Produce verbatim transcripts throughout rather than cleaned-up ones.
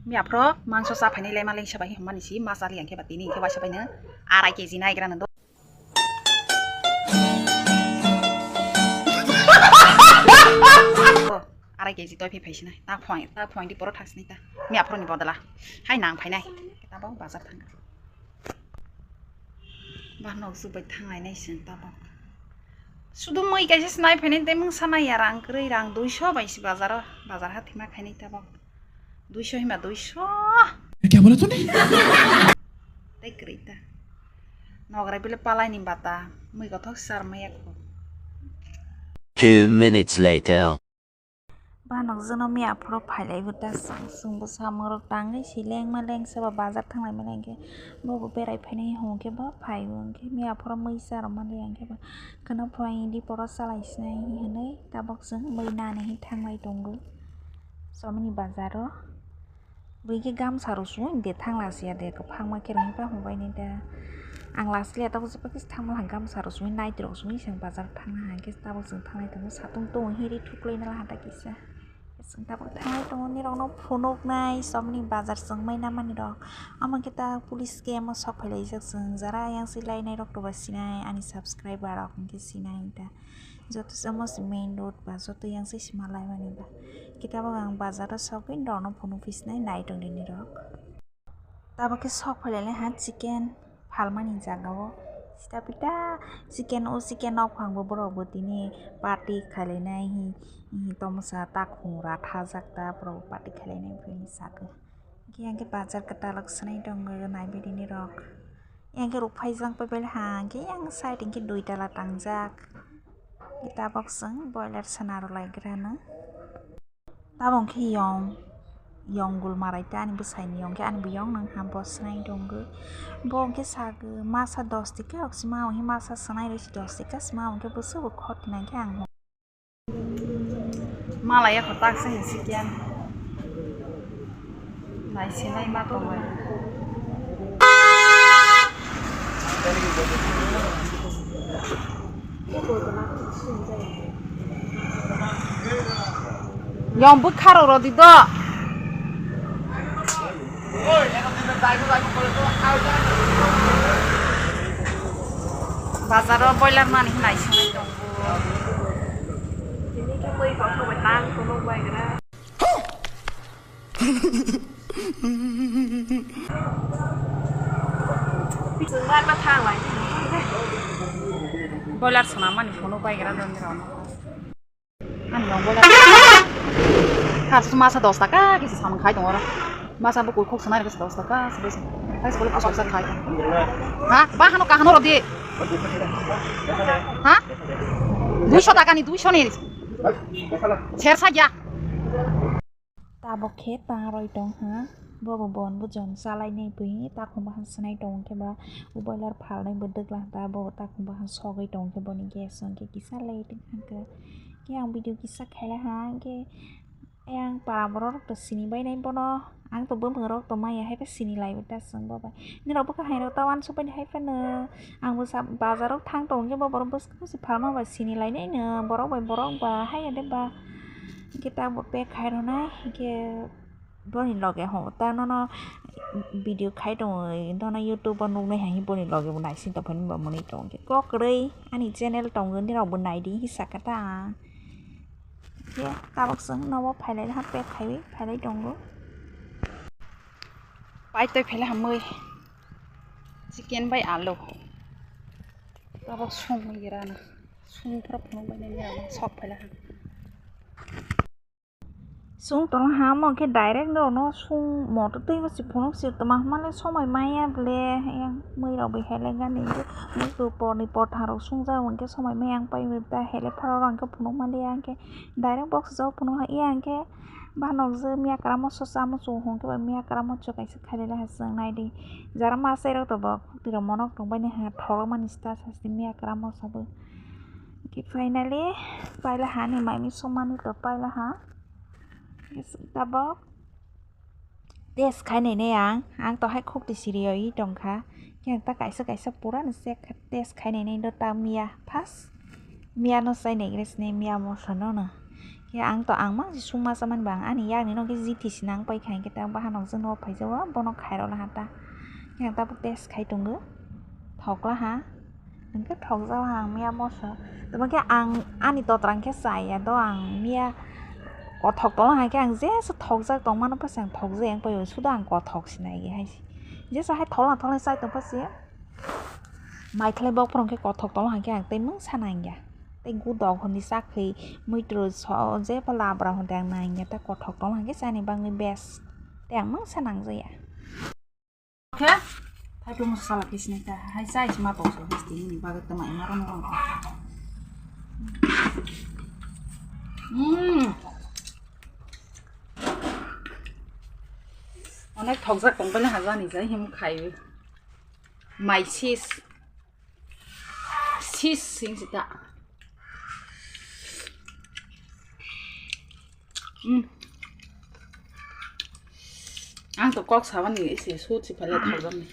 Miya phro mangso cha phainai lai ma lengsa bai hwnmani si ma cha li ang khe ba tini khe waisa bai no arai keji nai gra no do. Arai keji toi phi phai sinai ta phoi ta phoi di poro thak sinai ta miya phro ni bodol a hai nang phainai ta bo bazar thang. Ba nok su bai thanglai nai sin tabok. Sudu mui kaisa sinai phainai tei mungsa nai ya rang kwrwi rang duiso bai si bazaro bazar ha thima khainai tabok. Duiso hima duiso. Kya bola tune? Tei kwrwi ta. Nograi bile palai ni bata mui gothok sar maya kho. Two minutes later. Ba nokjagno miya phoro phailaibo ta chwng, chwngbo samungrok tangwi si lengma lengsa ba bazar thanglaimani hwnkhe bobo berai phainai hwnkhe ba phaibo hwnkhe miya phoro mui charwmani hwnkhe ba kheno phaidi poro chalai sinai hinwi tabok chwng mui nani hi thanglai tongo chomoni bazaro. Buikhe gamsa rok sumui de thangla siya de kwphangma khe rohingpa hwnbaini de. Ang last le tabuk jepakhe thangma hai gamsa rok sumui naiti rok sumui se bazar thangna hai khe tabuk chwng thanglai tongo satung tongo hiri thuklai nala hata kisa. Chwng tabuk thanglai tongo nirokno phunuknai somni bazar chwng mai namani rok. Omo khe ta police camp o sok phailaijak chwng jara yang si lainai rok toba sinai ani subscriber rok hwnkhe sinai ta. Joto se omo se main road ba joto yang se sima lai mani ba. Khe tabok ang bazar o sogwi norokno phunuk phi sinai nai tong di nirok. Tabok khe sok phai lai ha chicken phalmani jaga o. Sita pita chicken o chicken nok phang bo borok bo tini party khai lai nai hi, hi tomosa takhung ra thajak ta borok bo party khai lai nai phai sakhe. Hingke yang ke bazar kwtal rok swnai tongo naibe rini rok. Yang ke rok phaijak pai pai ha hingke yang side hingke dui tala tangjak. Tabok chwng boiler sana rw lai gra no. Tabok khe yong, yong gul marai ta ani bwsai ni yong khe ani bo yong nang ha bo swnai tongo. Bo hingke sag masa dos taka rok sima o hima sa swnai rw si dos taka sima o hingke bwswk bo khoti nang khe ang. Malaya kotak se hinsi kiyan. Nai sinai ma tongo. Yong bwkha rok rw di do. Bazar o boiler mani hinai sinai tongo. Tini khe mui kothok bai tang phunuk bai gra. Chwng bai ma thang lai. Boiler swnam mani phunuk bai gra don rok. Ani yong boiler. Kha su masa dos taka kisa samung khai tongo oro. Masa bo koi khok sanai rok dos taka se dos. Hai solo kusa kusa khai. Ha? Ba hano kahano rodi. Ha? Duiso taka ni, duiso ni. Sersa ya. Tabok khe ta roi tong ha. Bobo bon bujon chalai nai bui takhum bahan swnai tong khe ba boiler phalnai bo dwgla ta bo takhum bahan sogwi tong khe boni gas hwnkhe kisa late hwnkhe. Khe ang video kisa khaila ha hwnkhe. Ayang para borok rok to sini bai nai bono. Ang to bwmwng rok to maya hai khe sini lai ta chwng bo bai. Nini rok bwkha hai rok ta uansuk bai hai phano. Ang bwsa bazar rok thang tong khe bo borok bwswk bwswk phalma bai sini lai nai no. Borok bai borok ba hai ya de ba. Hingke ta bo pack khai rw nai hingke boni loge ho ta nono video khai tong nono YouTube o nuk nai hai boni loge bo naising tong phani ba mwnwi tong khe kok kwrwi ani channel tongo nini rok bo nai di hisa khe ta. Khe tabok chwng nogo phailai ha pack khaiwi phailai tongo. Pai toi phailai ha mui chicken bai alu tabok songwi rana song phra phunuk bai nai sok phailai ha. Song tongla ha omo khe direct norokno song motor twi bo se phunuk se tongma hwnmale somoi maya ble yang mui rok bai hai lai gani hwnkhe mui rok porni porthang rok songjak hwnkhe somoi maya ang pai ta hele pharo rok hwnkhe phunuk mali ya hwnkhe direct box jok phunuk ya hwnkhe ba nokjak miya kwramo sosa muchung hwnkhe ba miya kwramo chwng kaisa khailai ha chwng naidi jara masa rok tongo khukti rok monok tongbai ha thorok mani sita sasti miya kwramo sabo hwnkhe finally paila ha ni mai mui songmani to paila ha. Tabok test khai nai nai ang, ang to hai khukti siri oi tong kha. Khe ang ta kaisa kaisa pura no check kha, test khai nai nai do ta miya first. Miya no chai nai gra sini miya moso no no. Khe ang to ang mang si sungma chamani ba ang ani yakni no khe jiti si nang pai kha, hinkhe ta bahan rok jwng no phai jago, bono khairok laha ta. Khe ang tabuk test khai tongo, thok laha, hinkhe thok jak laha ang miya moso. Tamo khe ang ani totrang khe chaya do, ang miya kothok tong laha khe ang jesa thok jak tong mano, bwsang thok jak yang pai o, sudo ang kothok si nai hai si. Jesa hai thok laha thok laha chai tong pha si. Mai khlai bok phano khe kothok tong laha khe ang tei mungsa nang ya. Tei gudok hwnwi chakhwi muitro so je pha labra hwnwi ang nang ya, tei kothok tong laha khe chani bagwi best. Tei ang mungsa nang ja ya. Khe thaitung sala khe sini ta hai chai sima tong so histi ni bagwi tama ima rong rong. Hmm. Onek thok jak tong pai laha jani jai him khai. Mai sis. Sis sing sita. Hmm. Ang to kok sabani isi sut si pale thok jak ni.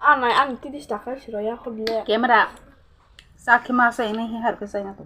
Anai ang tiris taka siro ya khobile. Camera. Sakhe ma sai ne har ke sai na to.